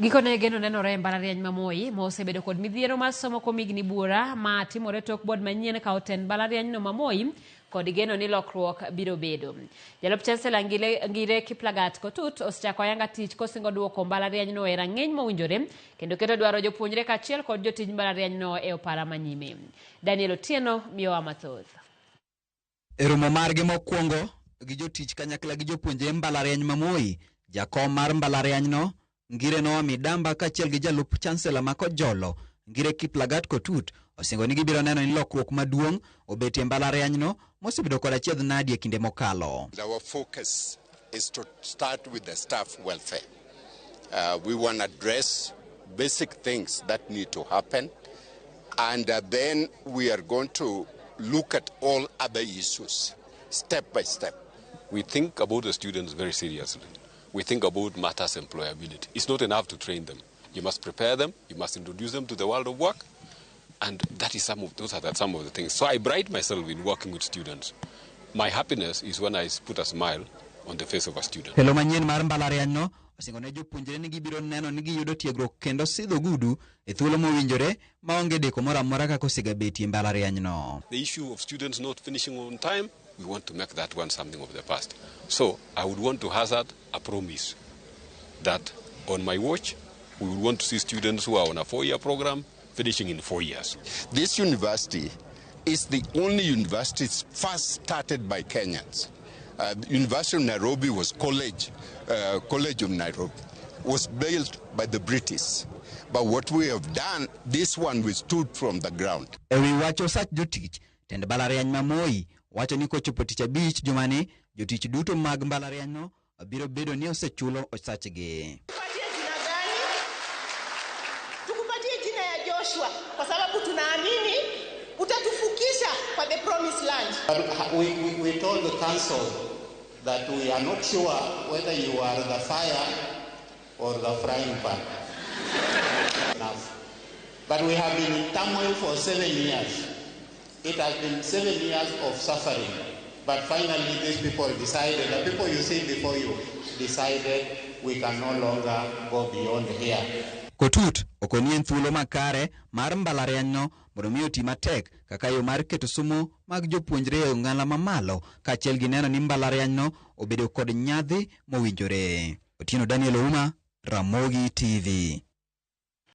Gikone geno nenore e mbalariany ma Moi ma osebedo kod midhiero mar somo kuom higni buora ma timore tok bod manyien kawo tend mbalarianyno ma Moi kod geno ni lokruok biro bedo. Jalup Chancellor Ngile, Ngire Kiplagat Kotut osechako ayanga tich kosingo duoko mbalarianyno e rang'iny mowinjore kendo keto dwaro jopuonjre kaachiel kod jotij mbalarianyno e opara manyime. Daniel Otieno miyowa mathoth. E romo margi mokwongo gi jotich kanyakla gi jopuonjre mbalariany ma Moi, jakom mar mbalarianyno Ngire Noah Midamba kaachiel gi jalup chansela ma Kojolo Ngire Kiplagat Kotut osingo ni gibiro neno ni lokruok maduong' obetie e mbalarianyno mosebedo kod achiedh nadi e kinde mokalo. Our focus is to start with the staff welfare. We want to address basic things that need to happen, and then we are going to look at all other issues step by step. We think about the students very seriously. We think about matters employability. It's not enough to train them. You must prepare them, you must introduce them to the world of work, and that is some of those are the, some of the things. So I pride myself in working with students. My happiness is when I put a smile on the face of a student. Telo manyien mar mbalarianyno osingo ne jopuonjre ni gibiro neno ni giyudo tiegruok kendo sidho gudu e thuolo mowinjore maonge deko moro amora kaka osegabetie e mbalarianyno. The issue of students not finishing on time, we want to make that one something of the past. So I would want to hazard a promise that on my watch, we would want to see students who are on a 4-year program finishing in 4 years. This university is the only university first started by Kenyans. University of Nairobi was College of Nairobi, was built by the British. But what we have done, this one we stood from the ground. E wi wach osach jotich, tend mbalariany ma Moi wacho ni kochopo tich abich jumani, jotich duto mag mbalarianyno biro bedo ni osechulo osachgi. Tukupatie jina gani? Tukupatie jina ya Joshua kwa sababu tunaamini utatuvukisha kwa the promised land. But we told the council that we are not sure whether you are the fire or the frying pan. Enough. But we have been in turmoil for 7 years. It has been 7 years of suffering. But finally, these people decided, the people you see before you, decided we can no longer go beyond here. Kotut okoni en thuolo makare mar mbalarianyno mondo mi oti matek kaka yo mar keto somo mag jopuonjre e ong'ala mamalo kaachiel gi neno ni mbalarianyno obedo kod nyadhi mowinjore. Otieno Daniel Ouma, Ramogi TV.